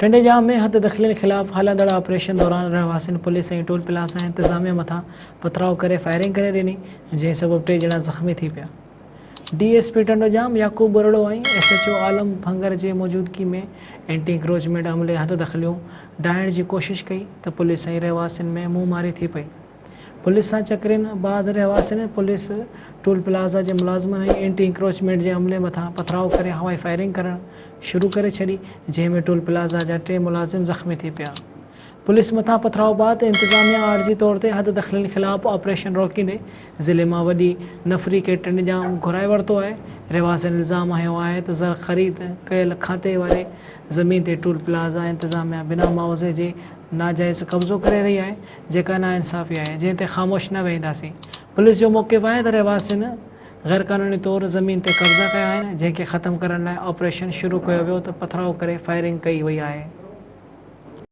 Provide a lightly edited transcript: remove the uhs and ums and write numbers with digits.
ٽنڊي ڄام ۾ حد دخلين خلاف هلندڙ آپريشن دوران رهواسين پوليس ۽ ٽول پلازا انتظاميا مٿان پٿراء ڪري فائرنگ ڪري ڏني، جنهن سبب ٽي ڄڻا زخمي ٿي پيا. D S P Tando Jam Yaqub Buriro ۽ S H O Alam Bhangar جي موجودگي ۾ اينٽي انڪروچمينٽ عملي حد دخليون ڊاهڻ جي ڪوشش ڪئي ته پوليس ۽ رهواسين ۾ منهن ماري ٿي پئي. پوليس سان چڪرين بعد رهواسين پوليس ٽول پلازا جي ملازمن ۽ اينٽي انڪروچمينٽ جي عملي مٿان پٿراء ڪري هوائي فائرنگ ڪرڻ شروع ڪري ڇڏي، جنهن ۾ ٽول پلازا جا ٽي ملازم زخمي ٿي پيا. پوليس مٿان پٿراء بعد انتظاميا عارضي طور تي حد دخلين خلاف آپريشن روڪيندي ضلعي مان وڏي نفري کي ٽنڊڄام گهرائي ورتو آهي. رهواسين الزام هنيو آهي ته زر خريد ڪيل کاتي واري زمين تي ٽول پلازا انتظاميا بنا معاوضي جي ناجائز قبضو ڪري رهي آهي، جيڪا ناانصافي آهي، جنهن تي خاموش نه ويهنداسين. پوليس جو موقف آهي ته رهواسين غيرقانوني طور زمين تي قبضا ڪيا آهن، جنهن کي ختم ڪرڻ لاء آپريشن شروع ڪيو ويو ته پٿراء ڪري فائرنگ ڪئي وئي آهي.